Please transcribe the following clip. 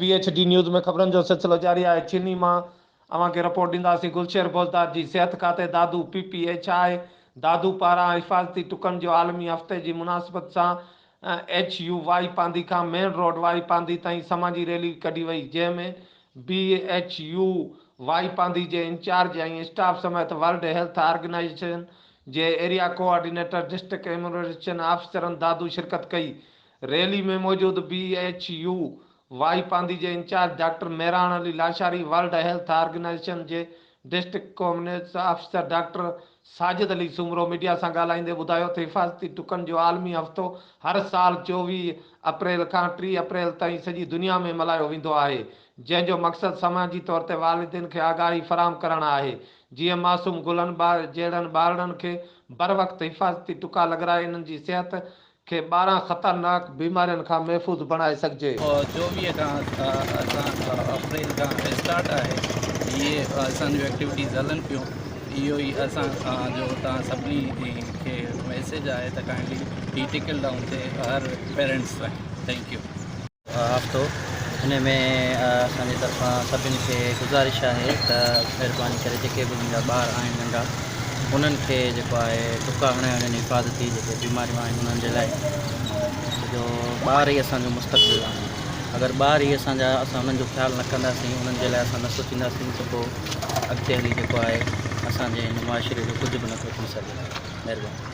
B H D news ۾ خبرن جو سلسلو جاري آهي ڇني مان اوهان کي رپورٽ ڏينداسين گلشير بوزدار جي صحت کاتي Dadu P P H I Dadu پاران حفاظتي ٽڪن جو عالمي هفتي جي مناسبت سان ايڇ يو وائي پانڌي کان مين روڊ وائي پانڌي تائين سماجي ريلي ڪڍي وئي جنهن ۾ بي ايڇ يو وائي پانڌي جي انچارج ۽ اسٽاف سميت ورلڊ هيلٿ آرگنائيزيشن جي ايريا ڪوآرڊينيٽر ڊسٽرڪٽ ايميونائيزيشن آفيسرن دادو شرڪت ڪئي ريلي ۾ موجود بي ايڇ يو وائي پانڌي جي incharge doctor Mehran Ali Lashari, world health organisation جي district communication officer doctor Sajid Ali Soomro media سان ڳالهائيندي ٻڌايو ته حفاظتي ٽڪن جو عالمي هفتو هر سال 24 اپريل کان 30 اپريل تائين سڄي دنيا ۾ ملهايو ويندو آهي جنهن جو مقصد سماجي طور تي والدين کي آگاهي فراهم ڪرڻ آهي جيئن معصوم گلن جهڙن ٻارڙن کي بروقت حفاظتي ٽڪا لڳرائي انهن جي صحت کي 12 خطرناڪ بيمارين کان محفوظ بڻائي سگهجي. 24 کان اسان اپريل کان اسٽارٽ آهي اهي اسان جون ايڪٽيوٽيز هلن پيون اهو ئي اسان جو توهان سڀني کي ميسيج آهي ته ڪائنڊلي هي ٽڪل ڊائون ٿئي هر پيرنٽس تائين thank you. هفتو ان ۾ اسان جي طرفان سڀني کي گذارش آهي ته مهرباني ڪري جيڪي به منهنجا ٻار آهن ننڍا انهن کي جيڪو آهي ٽڪا هڻايا وڃن حفاظتي جيڪي بيماريون آهن انهن جي لاء ڇو جو ٻار ئي اسان جو مستقبل آهن اگر ٻار ئي اسان جا اسان انهن جو خيال نه ڪنداسين انهن جي لاء اسان نه سوچينداسين ته پوء اڳتي هلي جيڪو آهي اسان جي هن معاشري جو ڪجهه به نٿو ٿي سگهي مهرباني.